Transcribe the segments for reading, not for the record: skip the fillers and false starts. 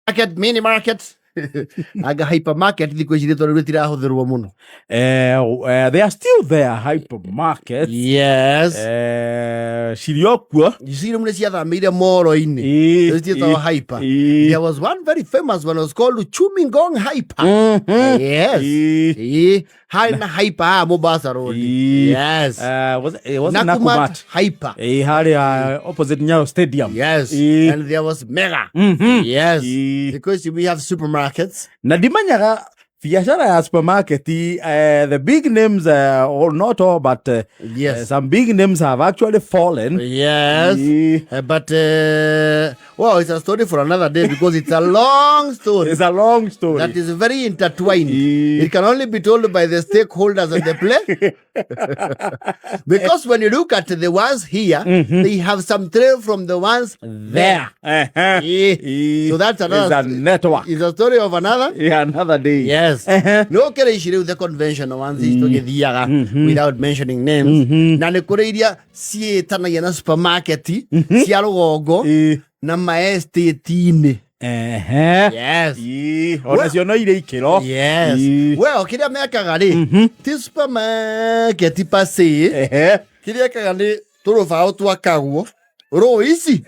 Market, mini market. Anga hypermarket thikũ ici rĩtwa rĩu rĩtirahũthĩrwo mũno. They are still there, hypermarket. Yes. Cirĩ o kuo. Ici rĩu nĩ ciathamĩire moro-inĩ. Rĩu ciĩtagwo hyper. There was one very famous one was called Uchumi Ngong Hyper. Yes. Ĩĩ. Harĩ na hyper haha Mombasa Road. Yes. Was it Nakumatt Nakumatt? Hyper. Harĩa opposite Nyayo Stadium. Yes. And there was Mega. Yes. Because we have supermarkets. Na ndimenyaga biacara ya supermarket, the big names, or not all, but some big names have actually fallen. Yes. But well, it's a story for another day because it's a long story. It's a long story. That is very intertwined. It can only be told by the stakeholders and the play. Because when you look at the ones here, they have some trail from the ones there. So that's another. It's a network. It's a story of another. Yeah, another day. Yes. No kere ici rĩu the conventional ones ici tũgĩthiaga without mentioning names. Na nĩ kũrĩ iria ciĩtanagia na supermarket cia rũgongo na maestate-inĩ. Yes. Ona cio no irĩ ikĩro. Yes. Well, kĩrĩa mekaga rĩ, ti supermarket per se. Kĩrĩa ekaga nĩ tũrũbaũ twakagwo rũ ici.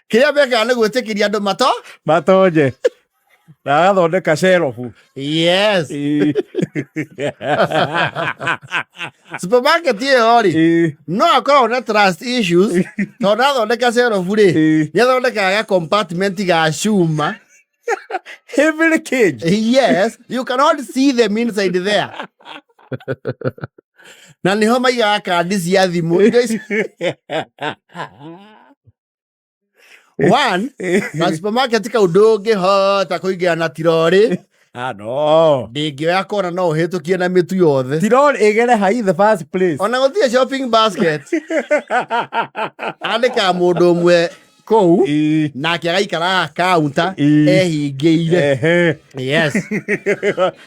Kĩrĩa mekaga nĩ gwĩtĩkĩria andũ mato matonye na agathondeka cerobu. Yes. Supermarket ĩyo rĩ, no akoragwo na trust issues tondũ athondeka cerobu rĩ, nĩ athondekaga ga compartment ga cuma. Heavily cage. Yes, you cannot see them inside there. Na niho maigaga kandi cia thimũ. Indo ici- One, na supermarket kau ndũngĩhota kũingĩra na tirorĩ. Ah, no. Ndĩngĩoya kona no ũhĩtũkie na mĩtu yothe. Tirori ĩgere ha in the first place. Ona gũtirĩ shopping basket. Andĩkaga mũndũ ũmwe kũu nake agaikara kaunta ehingĩire. Yes.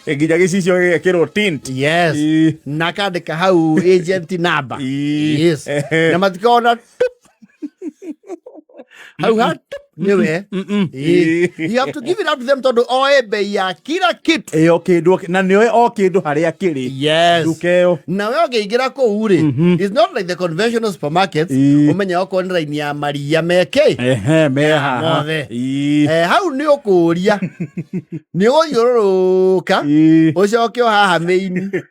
Nginya gĩcicio gĩgekĩrwo tint. Yes. Na akandĩka hau agent number. Yes. Na matikona tup. Hau ha tup, nĩwe. Ĩĩ. You have to give it up to them tondũ oe bei ya kila kitu. Ĩyo kĩndũ na nĩoĩ o kĩndũ harĩa kĩrĩ. Yes. Nduka ĩyo. Na we ũngĩingĩra kũu rĩ, it's not like the conventional supermarkets. Ũmenye okorwo nĩ raini ya maria meke. Ehe, me haha. Mothe. Hau nĩ ũkũria. Nĩ ũgũthiũrũrũka. Ũcoke o haha mĩini.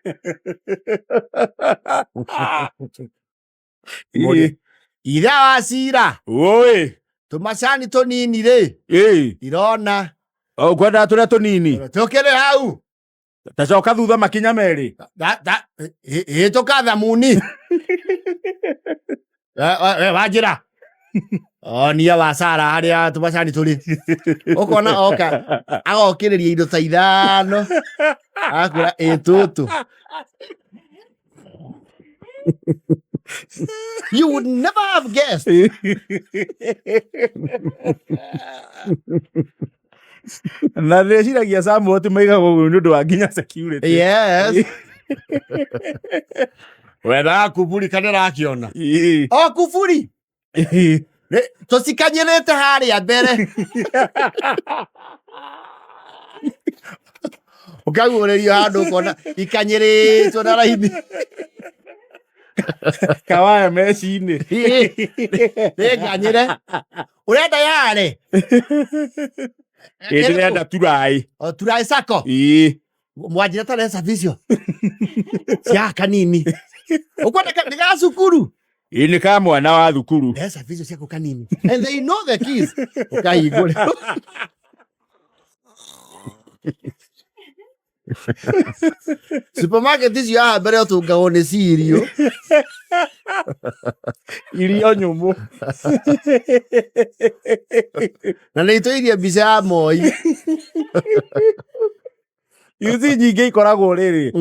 Ithe wa cira. Oi. Tũmacani tũnini rĩ. Irona. Ũkwendaga tũrĩa tũnini. Tũkĩrĩ hau. Tacoka thutha makinya merĩ. Hĩtũka thamuni. Wanjĩra. Onia wa Sara harĩa tũmacani tũrĩ. Ũkona oka agokĩrĩria indo ta ithano. Agakwĩra ĩ tũtũ. You would never have guessed. Na ndĩciragia Samuel maigagwo ũguo nĩ ũndũ wa nginya security. Yes. Wethaga kuburi kana rakiona. O kuburi. Tũcikanyĩrĩte harĩa mbere. Ũkaguũrĩrio handũ ũkona ikanyĩrĩtwo na raini. Kawaya meci-inĩ. Nĩnganyĩre. Ũrenda yare? Ĩ ndĩrenda turai. O turai sako. Mwanjĩra ta recipe icio. Cia kanini. Ũkwenda nĩ ga cukuru? Ĩ nĩ ka mwana wa thukuru. Recipe icio ciaku kanini. And they know the keys. Ũkahingũre. Supermarket icio haha mbere ũtungagwo nĩ cirio. Irio nyũmũ. Na nĩ itũirie mbica ya Moi. You see nyingĩ ikoragwo rĩrĩ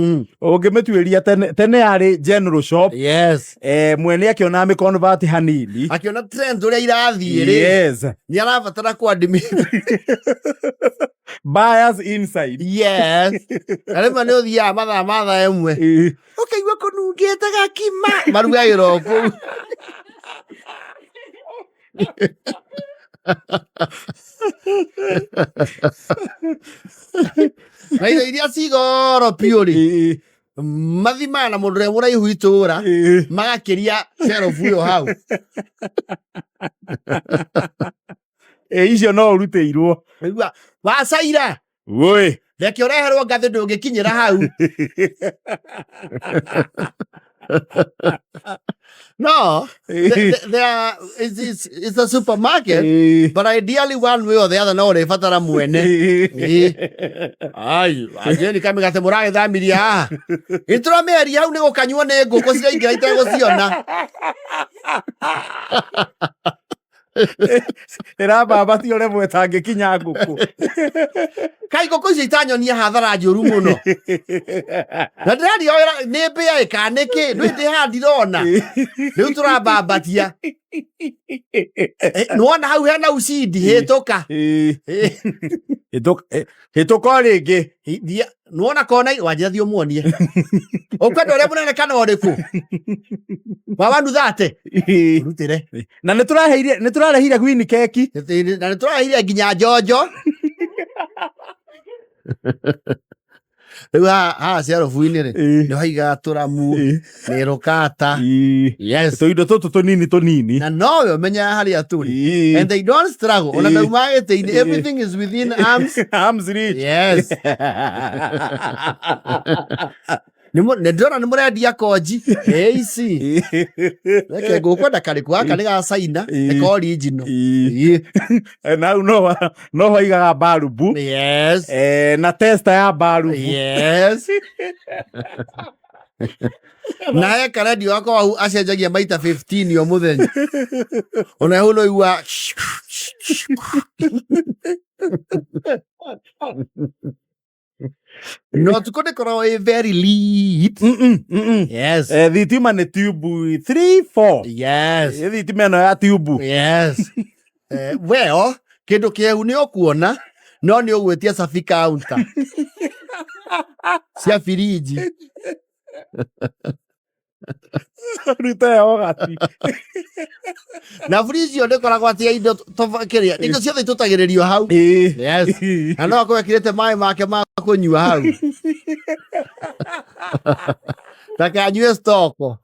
ũngĩmĩtuĩria tene tene yarĩ general shop. Yes. Mwene akĩona amĩ convert hanini. Akĩona trend ũrĩa irathiĩ rĩ. Yes. Nĩ arabatara kũ admit. Buyers inside. Yes. Na rĩmwe nĩ ũthiaga mathaa ma thaa ĩmwe. Ũkaigua kũnungĩte gakima. Marugagĩra o kũu. Na indo iria cigoro biũ rĩ, mathimaga na mũndũ ũrĩa mũraihu itũra, magakĩria shelf ĩyo hau. Ĩ, icio no ũrutĩirwo. Ũigua, wacaira. Woi. Reke ũreherwo ngathĩ, ndũngĩkinyĩra hau. No, there are, it's a supermarket, but ideally one way or the other no ũrĩbatara mwene. Ĩĩ. Ai, anjeni kamĩgate mũragĩthamiria haha. Ĩtũramĩeria hau nĩ gũkanyuo nĩ ngũkũ ciraingĩra itegũciona. Ĩrambambatia ũremwo ĩtangĩkinya ngũkũ. Kai ngũkũ icio itanyonia hathara njũru mũno. Na ndĩraria wĩra nĩ mbĩa ĩka nĩkĩ? Ndũĩ ndĩ haha ndirona. Rĩu tũrambambatia. Nĩwona hau hena ucindi, hĩtũka. Hĩtũka o rĩngĩ. Thiĩ, nĩwona kona wanjĩra thiĩ ũmuonie. Ũkwenda ũrĩa mũnene kana ũrĩkũ? Wa wanuthate? Rutĩre. Na nĩ tũrarehire gwini keki. Na nĩ tũraheire nginya njonjo. Rĩu haha ciarobu-inĩ rĩ, nĩ haigaga tũramu, nĩ rũkata. Yes. Tũindo tũtũ tũnini tũnini. Na nowe ũmenyaga harĩa tũrĩ. And they don't struggle. Ona ndauma gĩtĩ-inĩ, everything is within arms. Arms reach. Yes. Nĩ ndĩrona nĩ mũrendia konji. Ĩ ici. Reke ngũkwenda karĩkũ gaka nĩ ga China, nĩ ka original. Na hau no haigaga barubu. Yes. Na tester ya barubu. Yes. Na he karendio gakwa hau acenjagia maita 15 o mũthenya. Ona hau no igua. No tukũ ndĩkoragwo ĩ very lit. Yes. Thitima nĩ tube 3 4. Yes. Thitima ĩno ya tube. Yes. Well, kĩndũ kĩehu nĩ ũkuona no nĩ ũgwĩtia safi counter cia firiji. Ruta yogati. Na fridge ĩyo ndĩkoragwo atĩ ya indo kĩrĩa indo ciothe itũtagĩrĩrio hau. Yes. Na no akorwo ekĩrĩte maĩ make ma kũnyua hau. Ndakanyue stoko.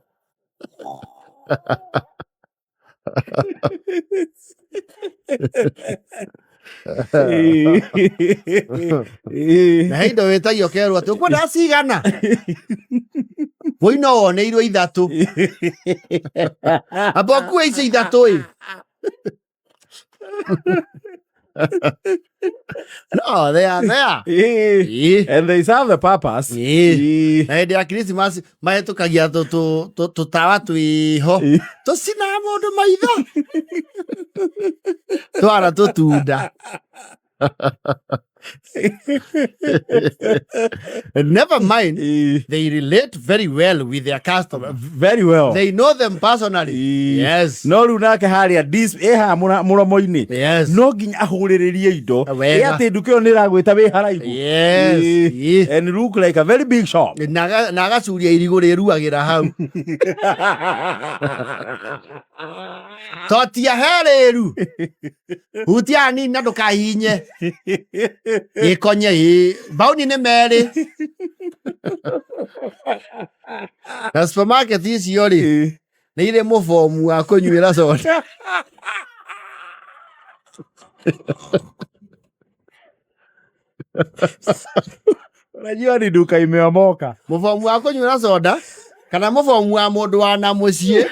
Na he indo wĩtagio ũkerwo atĩ ũkwenda cigana. Woi no woneirwo ithatũ. Amba ũkue icio ithatũ ĩ. No, they are there. Ĩĩ. And they serve the purpose. Ĩĩ. Na hĩndĩ ya Christmas mahĩtũkagia tũtawa twĩho tũcinaga mũndũ maitho twara tũtunda. Never mind, they relate very well with their customer. Very well. They know them personally. Yes. No rĩu nake harĩa ĩ haha mũromo-inĩ. Yes. No nginya ahũrĩrĩrie indo. Wega. Ĩ atĩ nduka ĩyo nĩ ĩragwĩta wĩ haraihu. Yes. And look like a very big shop. Na agacuria irigũ rĩruagĩra hau. Totia herĩru. Hutia hanini na ndũkahihinye. Gĩkonye ĩ. Mbaũni nĩ merĩ. Na supermarket icio rĩ, nĩ irĩ mũbomu wa kũnyuĩra soda. Unajua ni duka imeomoka. Mũbomu wa kũnyuĩra soda kana mũbomu wa mũndũ wa na mũciĩ.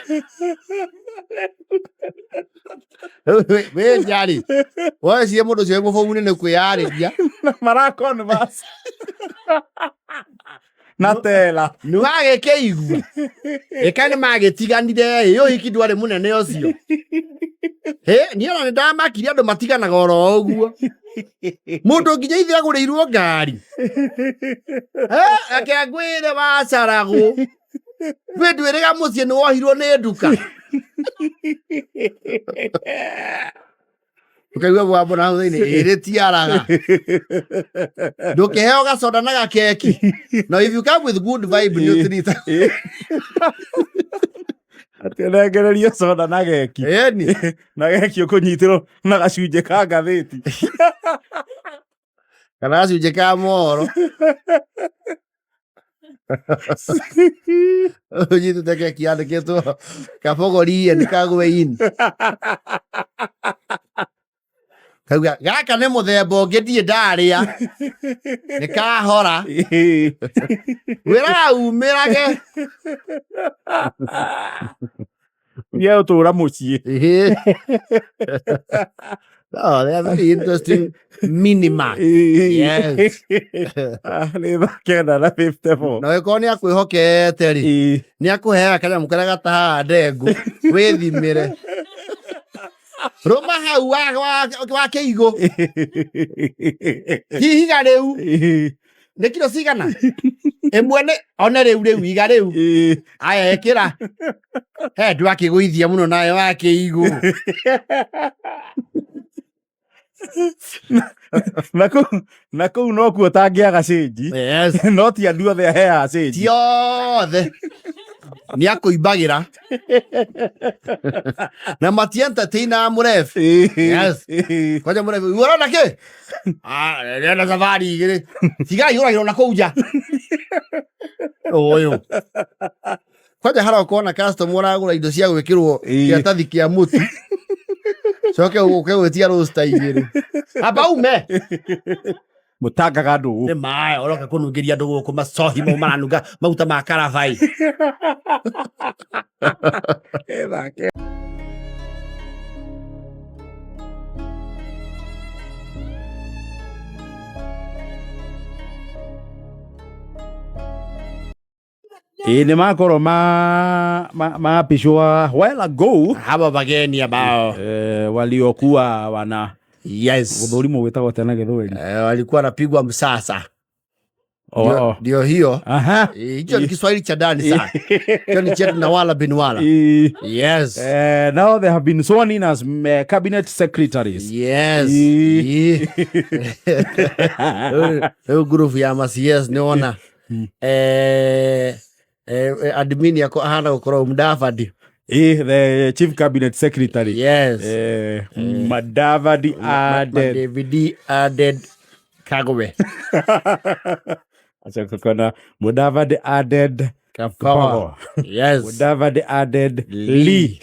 Wĩ njarĩ. Wecirie mũndũ ũcio wĩ mũbomu-inĩ nĩ kwĩyarĩria. Mara converse. Na tela. Nĩ wagĩkĩigua. Ĩka nĩ magĩtiganire ĩ ũhiki ndwarĩ mũnene ũcio. Hĩ, niĩ ona nĩ ndamakire andũ matiganaga oro ũguo. Mũndũ nginya ithe agũrĩirwo ngari. Reke ngwĩre wacaragwo. Ndwĩ ndwĩrĩga mũciĩ nĩ wohirwo nĩ nduka. Ũkaigua mũgambo na hau thĩinĩ ĩrĩ tiaraga. Ndũkĩheo gacoda na gakeki. No if you come with good vibe nĩ ũtirita. Atĩ soda na geki. Ĩni. Na geki ũkũnyitĩrwo na gacunjĩ ka ngathĩti. Kana gacunjĩ ka mohoro. Ũnyitĩte keki yandĩkĩtwo kabogori and kagwe in. Kauga gaka nĩ mũthemba ũngĩ ndirĩ ndarĩa. Nĩ kahora. Wĩraga umĩrage. Ye ũtũra mũciĩ. Ĩhĩ. Oh, they are very interesting minima. Yes. Ah, nĩ thaa kenda na 54. Na ũngĩkorwo nĩ akwĩhokete rĩ, nĩ akũheaga kanyamũ karĩa gatahaga ndengũ wĩthimĩre. Rũma hau wa kĩigũ. Hihiga rĩu nĩ kiro cigana? Ĩmwe nĩ one rĩu rĩu iga rĩu. Aya ĩkĩra. He ndwakĩgũithia mũno nawe wa kĩigũ. Na kũu nokuo ũtangĩaga cĩnji. Yes. No ti andũ othe aheaga cĩnji. Ti othe. Nĩ akũimbagĩra. Na mati entertainaga mũrebi. Yes. Kwanja mũrebi, ũrona kĩ? Ah, ndĩrenda safari igĩrĩ. Tiga igũragĩrwo na kũu nja. Ũyũ. Kwanja haroka ona customer ũragũra indo cia gwĩkĩrwo kĩratathi kĩa mũtu. Coke ũke gwĩtia roaster igĩrĩ. Amba ume. Mũtangaga ndũgũ. Nĩ maĩ ũroka kũnungĩria andũ gũkũ macohi mau maranunga maguta ma karabai. Ĩthake. Ĩĩ nĩ makorwo maapishwa while ago. Hawa wageni ambao waliokuwa wana Yes. Gũthũrimwo gwĩtagwo atĩa na Gĩthweri? Walikuwa wanapigwa msasa. Oh, Ndio, oh. ndio hiyo. Aha. Hicho ni Kiswahili cha ndani sana. Hicho ni chetu na wala bin wala. Yes. Now they have been sworn in as cabinet secretaries. Yes. Rĩu group ya ma CS nĩ wona. Admin yako ahana gũkorwo Mudavadi. The chief cabinet secretary. Yes. Mudavadi added. David added Kagwe. Acha kukona Mudavadi added Kapawa. Yes. Mudavadi added Lee. Lee.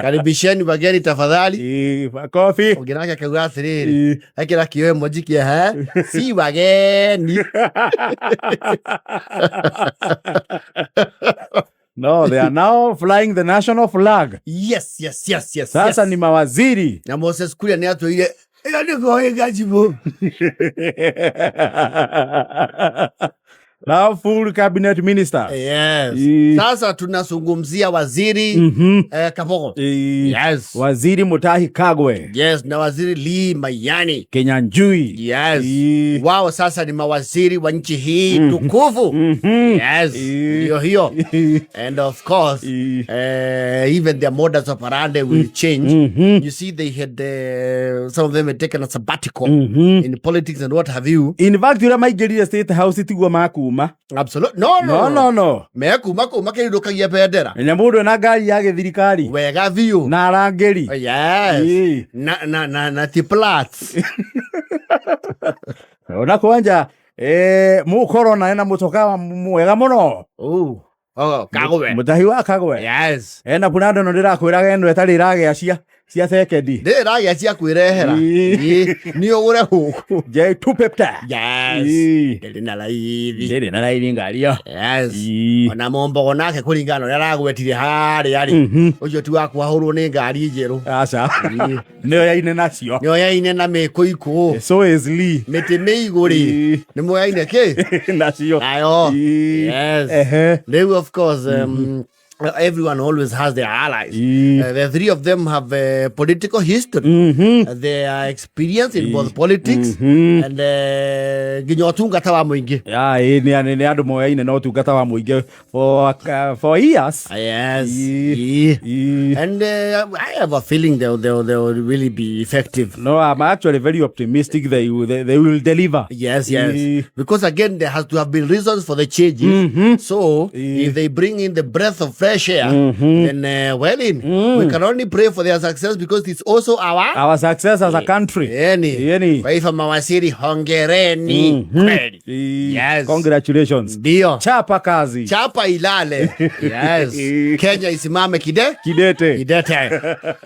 Karibisheni wageni tafadhali. Makofi. Ũngĩ nake akauga atĩrĩrĩ, ekĩra kĩo emoji kĩa he, si wageni. No, they are now flying the national flag. Yes, yes, yes, yes. Sasa yes. Ni mawaziri. Na Moses Kuria nĩ atwĩire ĩyo nĩguo ĩgajibu. Now full cabinet minister. Yes. Sasa tunazungumzia waziri Kabogo. Yes. Waziri Mutahi Kagwe. Yes, na waziri Lee Mayani. Kinyanjui. Yes. Wao sasa ni mawaziri wa nchi hii tukufu. Yes. Ndio hiyo. And of course, even their modus operandi will change. You see, they had some of them had taken a sabbatical in politics and what have you. In fact, ura maingĩrire State House tiguo makuma. Absolutely. No, no, No, no, no. Mekuma kũu makĩrindũkagia bendera. Na mũndũ ena ngari ya gĩthirikari. Wega biũ. Na arangĩri. Yes. Na ti plats. Ona kwanja mũkorona ena mũtoka mwega mũno. Oh. Oh, Kagwe. Mũtahi wa Kagwe. Yes. Ena Prado no ndĩrakwĩraga ĩno ĩtarĩ ĩragĩa cia sekendi. Ndĩrĩ ĩragĩa cia kwĩrehera. Nĩ ũgũre gũkũ. J250. Yes. Ndĩrĩ na raithi. Ndĩrĩ na raithi ngari ĩyo. Yes. Ona Mombogo nake kũringana na ũrĩa aragwetire harĩa rĩ. Ũcio ti wa kwahũrwo nĩ ngari njerũ. Aca. Nĩyo yaine nacio. Nĩyo yaine na mĩkũikũ. So is Lee. Mĩtĩ mĩigũ rĩ. Nĩ moyaine kĩ? Nacio. Nayo. Yes. Rĩu of course Everyone always has their allies. Ĩĩ. The three of them have political history. They are experienced in both politics and nginya ũtungata wa mũingĩ. Ya, ĩĩ, nĩ andũ moyaine na ũtungata wa mũingĩ for years. Yes. Ĩĩ. Ĩĩ. Ĩĩ. And I have a feeling they'll really be effective. No, I'm actually very optimistic they will deliver. Yes. Ĩĩ. Because again, there has to have been reasons for the changes. So if they bring in the breath of fresh air, then well in. We can only pray for their success because it's also our Our success as a country. Yani. Yani. Kwa hivyo mawaziri hongereni. Kweli. Ĩĩ. Yes. Congratulations. Ndio. Chapa kazi. Chapa ilale. Yes. Kenya isimame kide. Kidete. Kidete.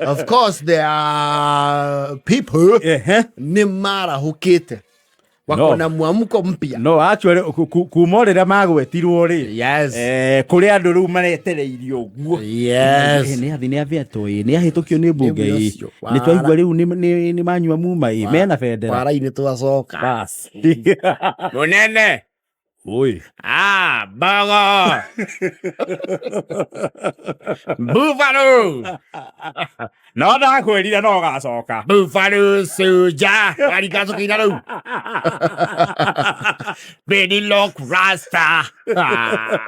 Of course there are people Ehe. ni marahukite wako No. na mwamko mpya. No, actually kuma rĩrĩa magwetirwo rĩ, Yes. kũrĩ andũ rĩu maretereirie ũguo. Yes. Nĩ athi nĩ avetwo ĩ, nĩ ahĩtũkio nĩ mbunge Rĩu ĩ, ũcio, nĩ twaigua rĩu nĩ manyua muma ĩ, mena bendera. Wara-inĩ twacoka. Bas. Munene. Oi. Ah, Mbogo. Buffalo. No ndakwĩrire no ũgacoka. Buffalo Soldier. Warikacoka rĩu. Baby Lock Rasta. Ah.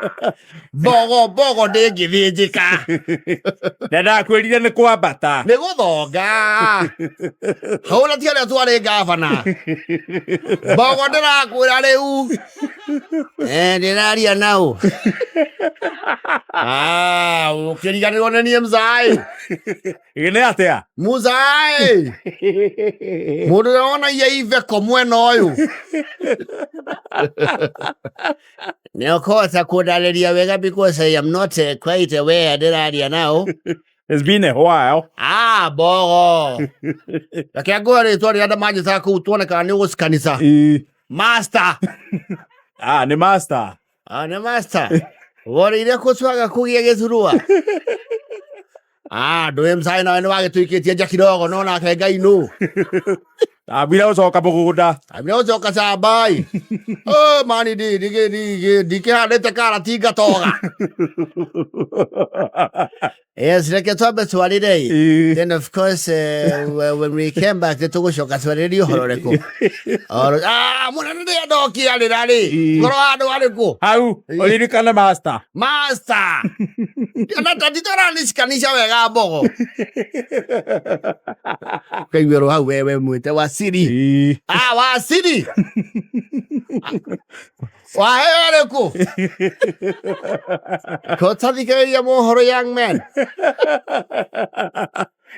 Mbogo mbogo ndĩngĩthĩnjĩka. Na ndakwĩrire nĩ kwambata. Nĩ gũthonga. Hau na ti harĩa twarĩ gavana. Mbogo ndĩrakwĩra rĩu. Ndĩraria nau. Ah, ũkĩriganĩrwo nĩ niĩ mzai. Ĩ nĩ atĩa? Muzai. Mũndũ ũrĩa wonagia iveko mwena ũyũ. Nĩ ũkũhota kũndarĩria wega because I am not quite aware ndĩraria nao. It's been a while. Ah, Mbogo. Reke ngũhe rĩtwa rĩrĩa andũ manjĩtaga kũu tuone kana nĩ ũgũcikanisa. Ĩ. Master. Ah, nĩ master. Ah, nĩ master. Worĩire kũcwaga kũgĩa gĩthurua. Ah, ndũĩ mzai nawe nĩ wagĩtũikĩtie nja kidogo no nake Ngai nũ. Ambire gũcoka mũgũnda. Ambire gũcoka cambai. Oh, mani ndikĩhandĩte karati ngatoga. Yes, reke twambe twarĩre. Ĩ. Then of course when we came back nĩtũgũcoka twarĩrĩrie ũhoro ũrĩkũ. Ah, mũnene rĩrĩa ndokia rĩra rĩ. Ĩ. Ngoro handũ harĩkũ? Hau, ũririkane master. Master. Na tatitoranishikanisha wega Mbogo. Kaiguĩrwo hau wewe mwĩte wasiri. Ĩ. Ah, wasiri. Waheo rĩkũ? Kotathikĩrĩria mohoro young man.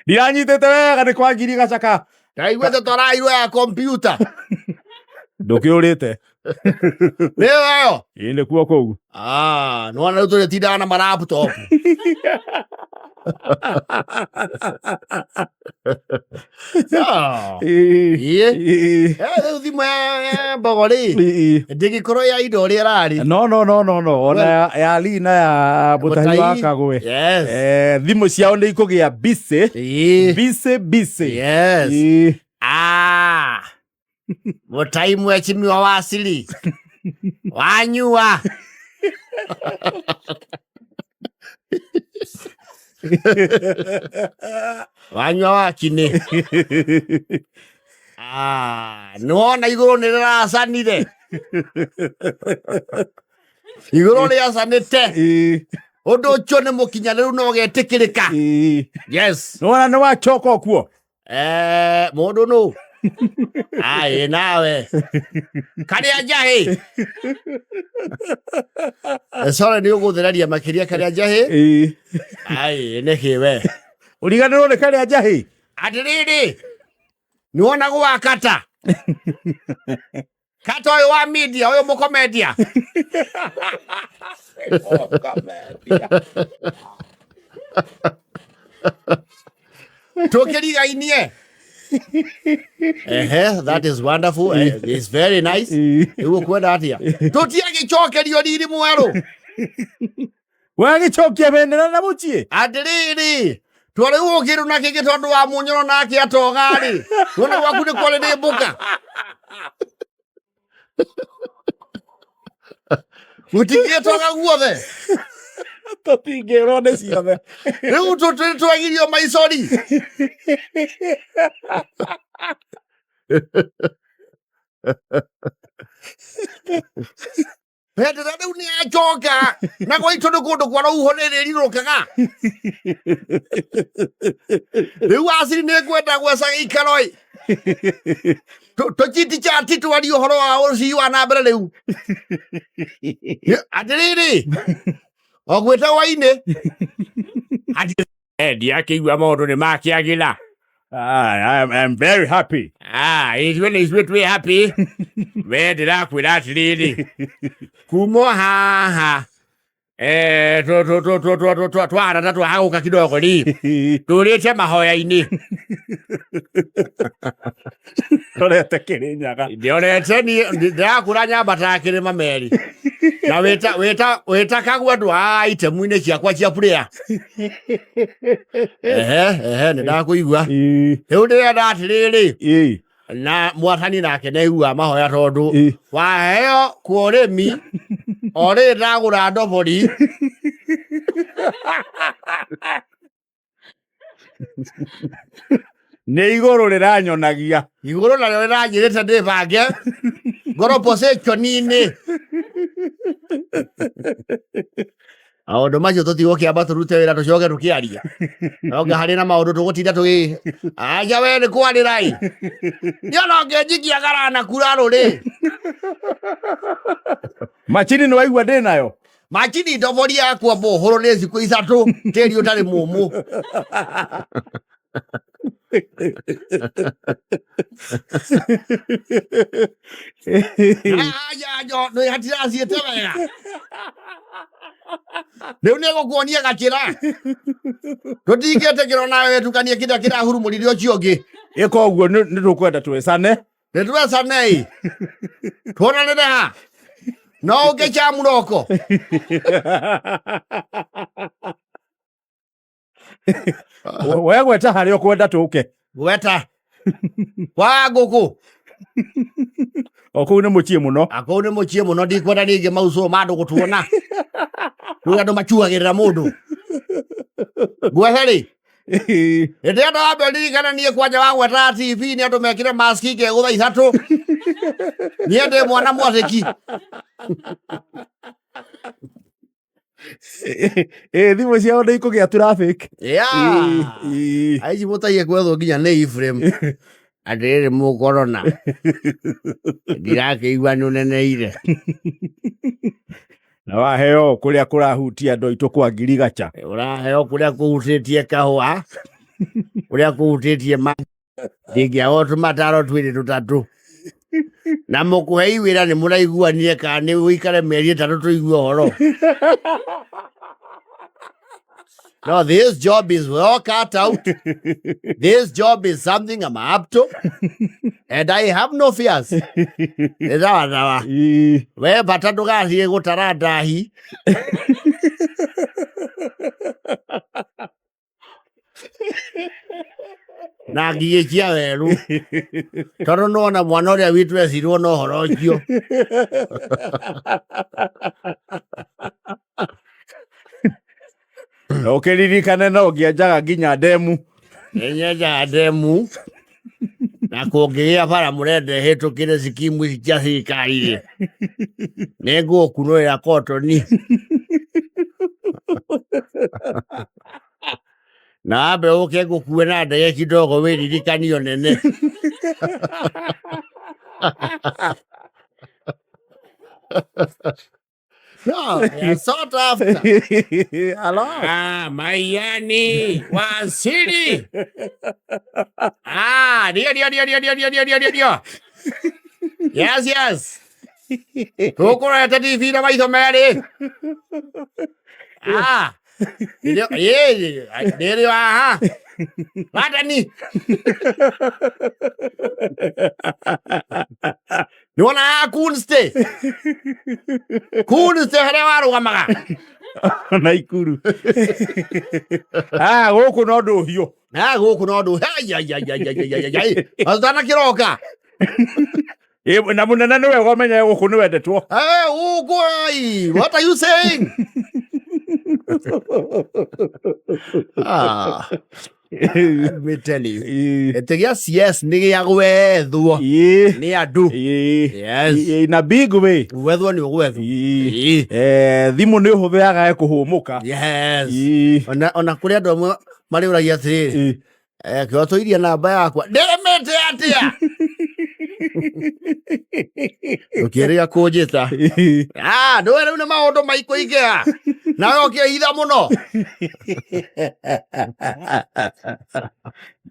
Ndiranyitĩte wega nĩ kwa ngiri gacaka. Ndaiguĩte tũrairwo ya kompyuta. Ndũkĩũrĩte. Nĩyo ĩyo. Ĩ nĩkuo kũu. Ah, nĩwona rĩu tũrĩtindaga na malaptop. No. Ĩ. Ĩ. Ĩ. Rĩu thimũ ya Mbogo rĩ Ĩ. ndĩngĩkorwo ya indo ũrĩa ĩrarĩ. No, no, no, no, no. Ona ya Lee na ya Mũtahi wa Mũtahi. Kagwe. Yes. Thimũ ciao nĩ ikũgĩa busy. Ĩ. Busy, busy. Yes. Ĩ. Ah. Mũtai mheshimiwa Wasili. Wanyua. Wanyua wakinĩ. Ah, nĩwona igũrũ nĩ rĩracanire. Igũrũ rĩacanĩte. Ĩ. Ũndũ ũcio nĩ mũkinyanĩru no ũgetĩkĩrĩka. Ĩ. Yes. Nĩwona nĩ wacoka ũkuo. Mũndũ nũ? Aĩ nawe. Karĩa njahĩ. Sorry nĩ ũgũthereria makĩria karĩa njahĩ. Ĩ. Aĩ nĩkĩ we? Ũriganĩrwo nĩ karĩa njahĩ. Atĩrĩrĩ, nĩwona gwa kata. Kata ũyũ wa media, ũyũ mũkomedia. Tũkĩrigainie. Ehe, that is wonderful. It's very nice. Ĩ. Rĩu ũkwenda atĩa? Tũtiagĩcokerio riri mwerũ. Wagĩcokia bendera na mũciĩ. Atĩrĩrĩ, twarĩu ũkĩrũ na kĩngĩ tondũ wa mũnyoro nake atoga-rĩ. Tuona gwaku nĩ kwarĩ nĩ mbũka. Gũtingĩtoga guothe. Tũtingĩrwo nĩ ciothe. Rĩu twagirio maicori. Bendera rĩu nĩ yacoka na gwaitũ nĩ kũndũ kwa rũhuho nĩ rĩrirũkaga. Rĩu aciri nĩ ngwenda gweca gĩikaro ĩ. Tũchiti chati twarie ũhoro wa ũcii wa na mbere rĩu. Atĩrĩrĩ, o gwĩta hwainĩ. Ndiakĩigua maũndũ nĩ makĩagĩra. Ah, I'm very happy. Ah, ithuĩ nĩ ithuĩ twĩ happy. We ndĩrakwĩra atĩrĩrĩ, kuma o haha eh, twahana ta twahagũka kidogo rĩ, tũrĩte mahoya-inĩ. Rorete Kĩrĩnyaga. Ndĩorete niĩ ndĩrakũra nyambataga kĩrĩma meri. Na wĩta wĩta wĩta kagua andũ a itemu-inĩ ciakwa cia prayer. Ehe, ehe, nĩ ndakũigua. Rĩu ndĩrenda atĩrĩrĩ, na mwathani nake nĩaiguaga mahoya tondũ waheo kwa ũrĩmi o rĩrĩ ndagũra ndobori Nĩ igũrũ rĩranyonagia. Igũrũ narĩo rĩranjĩrĩte ndĩbange ngorwo position-inĩ. Maũndũ macio tũtigũkĩamba tũrute wĩra tũcoke tũkĩaria. Nonga harĩ na maũndũ tũgũtinda tũgĩ aja we nĩ kwarĩra ĩ. Niĩ ona ũngĩnjikia garana kura rũrĩ. Machini nĩ waigua ndĩ nayo? Machini ndobori yakwa mũhũrũ nĩ thikũ ithatũ tĩri ũtarĩ mũmũ. Aja nĩ hatiraciĩte wega. Rĩu nĩ gũkuonia gakĩra. Tũtingĩtĩkĩra nawe wĩtukanie kĩrĩa kĩrahurumũrire ũcio ũngĩ. Ĩka ũguo nĩ tũkwenda twĩcane. Nĩ twecanei. Tuonanĩre ha? No ũke cha mũroko. We gweta harĩa ũkwenda tũke. Gweta. Kwa ngũkũ. O kũu nĩ mũciĩ mũno. Akũu nĩ mũciĩ mũno ndikwenda ningĩ maucũ ma andũ gũtuona. Rĩu andũ macuagĩrĩra mũndũ. Ngwethe rĩ? Hĩndĩ ĩyo ndawambe ririkana niĩ kwanja wa gwetaga TV nĩ andũ mekire maski ngegũtha ithatũ. Niĩ ndĩ mwana mwathĩki. Ĩ thimũ ciao nĩ ikũgĩa traffic. Yeah. Aici mũtaiye gwethwo nginya nĩ Ephraim. Atĩrĩrĩ mũkorona. Ndirakĩigua nĩ ũneneire. Na waheo kũrĩa kũrahutia andũ aitũ kwa ngirigaca. Ũraheo kũrĩa kũhutĩtie kahũa. Kũrĩa kũhutĩtie ma ndingĩaga tũmataro twĩrĩ tũtatũ. Na mũkũhei wĩra nĩ mũraiguanire kana nĩ ũikare mĩeri ĩtatũ tũigue ũhoro. No, this job is well cut out. This job is something I'm up to. And I have no fears. Nĩ sawa sawa. We bata ndũgathiĩ gũtara ndahi. Na ngigĩ cia werũ. Tondũ nĩwona mwana ũrĩa witũ ecirwo na ũhoro ũcio. Na ũkĩririkane no ũngĩenjaga nginya ndemu. Nĩnyenjaga ndemu na kũngĩgĩa bara mũrenda ĩhĩtũkĩre cikimu ici cia thirikari rĩ, nĩngũgũkunũrĩra kotoni. Na wambe ũke ngũkue na ndege kidogo wĩririkanio nene. No, they are sought after. Hello. Ah, Maiani Wasili. Ah, ndio ndio ndio ndio ndio ndio ndio ndio ndio. Yes, yes. Tũkũrorete TV na maitho merĩ. Ah. Ndio, ĩĩ, nĩrĩo haha. Wathani. Nĩwona haha Kunste. Kunste harĩa warũgamaga. Na ikuru. Ah, gũkũ no ndũhiũ. Na gũkũ no ndũ. Ai ai ai ai ai ai ai. Matana kĩroka. Ĩ, na mũnene nĩ wega ũmenye gũkũ nĩ wendetwo. Hey, gũkũ ai. What are you saying? Ah, let me tell you. Gĩtĩ gĩa CS nĩ gĩa gwethwo nĩ andũ. Yes. In a big way. Gwethwo nĩ ũgwethwo. Ĩĩ. Thimũ nĩ ũhũthĩraga kũhũmũka. Yes. Ona kũrĩ andũ amwe marĩũragia atĩrĩrĩ, kĩotũirie namba yakwa ndĩrĩmĩte atĩa? Ũkĩrĩga kũnjĩta. Ah, ndũĩ rĩu nĩ maũndũ maikũingĩha. Nawe ũkĩhitha mũno.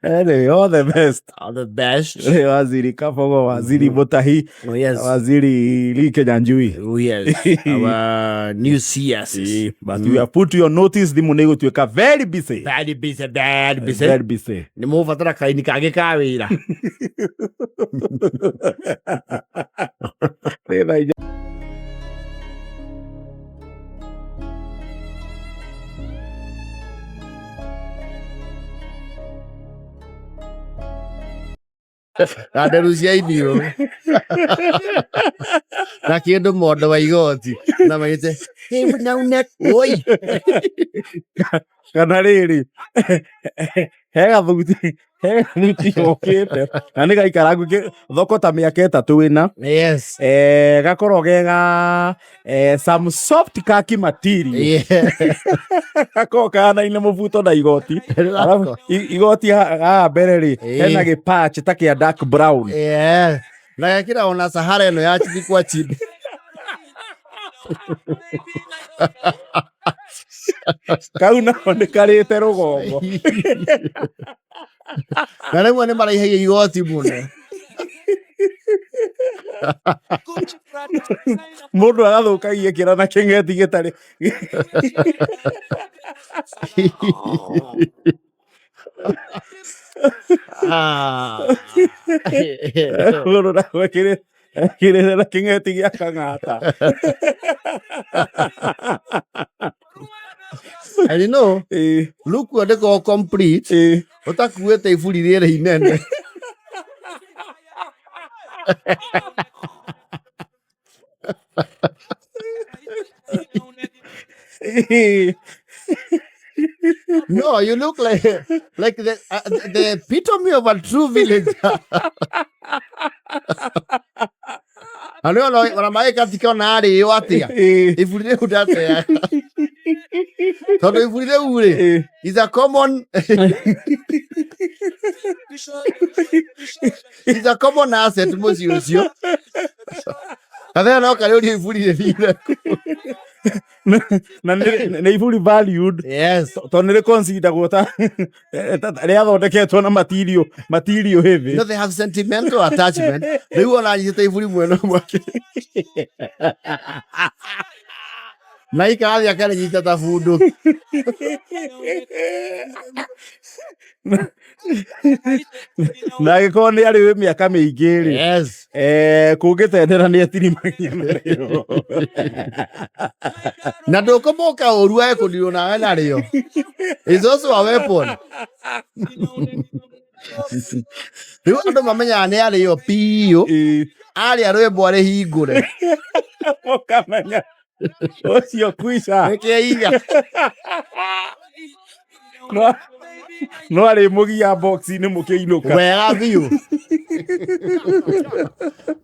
Anyway, all the best. All the best. Rĩ Waziri Kabogo, Waziri Mutahi, Oh, yes. Waziri Lee Kinyanjui. Oh, yes. Our new CS. But you have put your notice, thimũ nĩ igũtuĩka very busy. Very busy, very busy. Very busy. Nĩ mũbatara kaini kangĩ ka wĩra. Nĩ thaa inya. Na nderu cia iniũrũ na kĩndũ mondo wa igoti na maigĩte oi. Kana rĩrĩ, he gathuti, he gathuti gokĩte na nĩ gaikarangu thoko ta mĩaka 3 ĩna. Yes. Gakorwo gega some soft khaki material. Gakorwo kahanaine mũbuto na igoti. Alafu igoti haha mbere rĩ, hena gĩpatch ta kĩa dark brown. Yeah. Na gekĩra ona Sahara ĩno ya chini kwa chini. Kau nako nĩ karĩte rũgongo. Na rĩmwe nĩ maraihagia igoti mũno. Mũndũ agathũkagia kĩra na kĩng'eti gĩtarĩ. Ah. Mũndũ ndagwĩkĩrĩte na kĩng'eti gĩa kang'ata. And you know, look what they call complete. Ũtakuĩte iburi rĩrĩ inene. No, you look like the epitome of a true villager. Na nĩ ona maĩ katika ona arĩo atĩa? Iburi rĩu ndateaga. Tondũ iburi rĩu rĩ, is a common is a common asset mũciĩ ũcio. Kathea no karĩũria iburi rĩthire. Na nĩ iburi valued. Yes. Tondũ nĩ rĩconsideragwo ta rĩathondeketwo na material heavy. No, they have sentimental attachment. Rĩu ona anyitĩte iburi mwena ũmwe. Na ikarathi akarĩnyita ta bundu. Na angĩkorwo nĩ arĩ mĩaka mĩingĩ rĩ, Yes. Kũngĩtendera nĩ etirimagia narĩo. Na ndũkũmũka ũru ekũndirwo nawe narĩo. It's also a weapon. Rĩu andũ mamenyaga nĩ arĩo piũ. Arĩa rwĩmbo arĩhingũre. Ũkamenya ũcio kwica. Nĩkĩiga. No arĩmũgia box-inĩ mũkĩinũka. Wega biũ.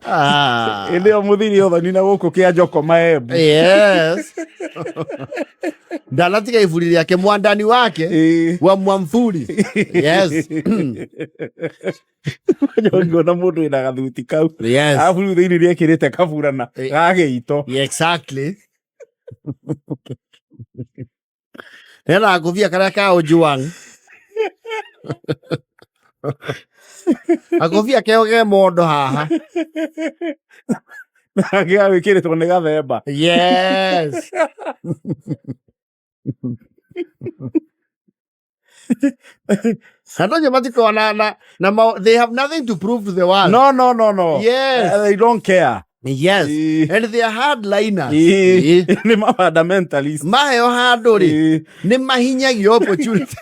Ah. Ĩndĩ ĩyo mũthiri ũthoni na gũkũ kĩa Njoko Maembu. Yes. Ndanatiga iburi rĩake mwandani wake wa Mwamfuri. Yes. Ngona mũndũ wĩna gathuti kau. Yes. Arabu rĩu thĩinĩ rĩekĩrĩte kaburana ga gĩito. Yeah, exactly. Nena ngũbia karĩa ka Ojwang. Gakũbia keo ke mondo haha. Gĩgagĩkĩrĩtwo nĩ gathemba. Yes. Andũ acio matikoragwo na they have nothing to prove to the world. No, no, no, no. Yes. They don't care. Yes. And they are hardliners. Nĩ ma fundamentalist. Maheo handũ rĩ, nĩ mahinyagia opportunity.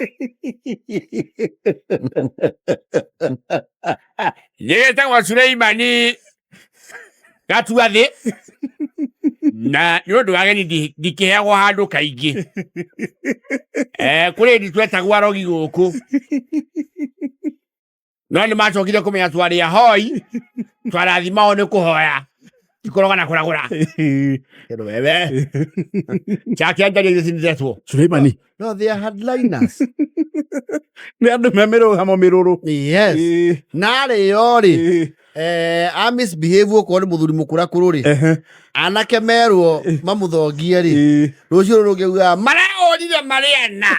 Nĩgetagwo Suleimani gatua thĩ. Na nĩ ũndũ wa ageni ndikĩheagwo handũ kaingĩ. Kũrĩ hĩndĩ twetagwo arogi gũkũ, no nĩ macokire kũmenya twarĩ ahoi, twarathimao nĩ kũhoya, ti kũroga na kũragũra. Kĩndũ wewe chakĩanjaria gĩcindetwo. Suleimani. No, they are hardliners. Nĩ andũ me mĩrũgamo mĩrũrũ. Yes. Na arĩo rĩ, a misbehave, okorwo nĩ mũthuri mũkũrakũrũ rĩ, anake merwo mamũthongie rĩ, rũciũ rũrũ rũngĩugaga marahũrire marĩ ana.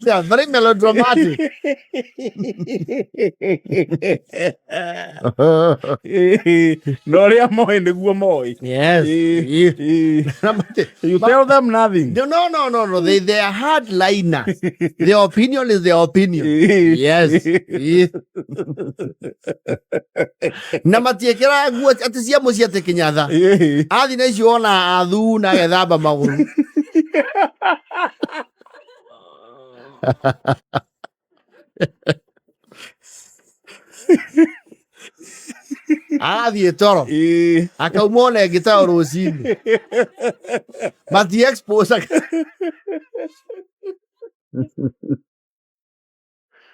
They are very melodramatic. Na ũrĩa moĩ nĩguo moĩ. Yes. You tell them nothing. No, no, no, no, no. They are hardliners. Their opinion is their opinion. Yes. Na matiĩkĩraga nguo atĩ cia mũciĩ atĩ kĩnyatha. Athi na icio ona athu na agethamba magũrũ. Agathiĩ toro. Akauma ona ĩngĩ tayo rũcinĩ. Mati expose.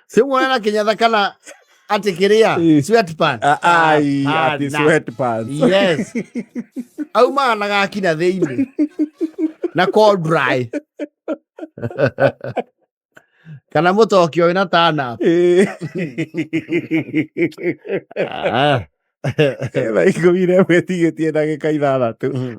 Simuona na kinyatha kana atĩ kĩrĩa sweatpants. Ai, atĩ Hapana. sweatpants. Yes. Aumaga na gakina thĩinĩ. Na cold dry. Kana mũtokio wĩna tana. Thaa 11 ĩtigĩtie ndagĩka 6.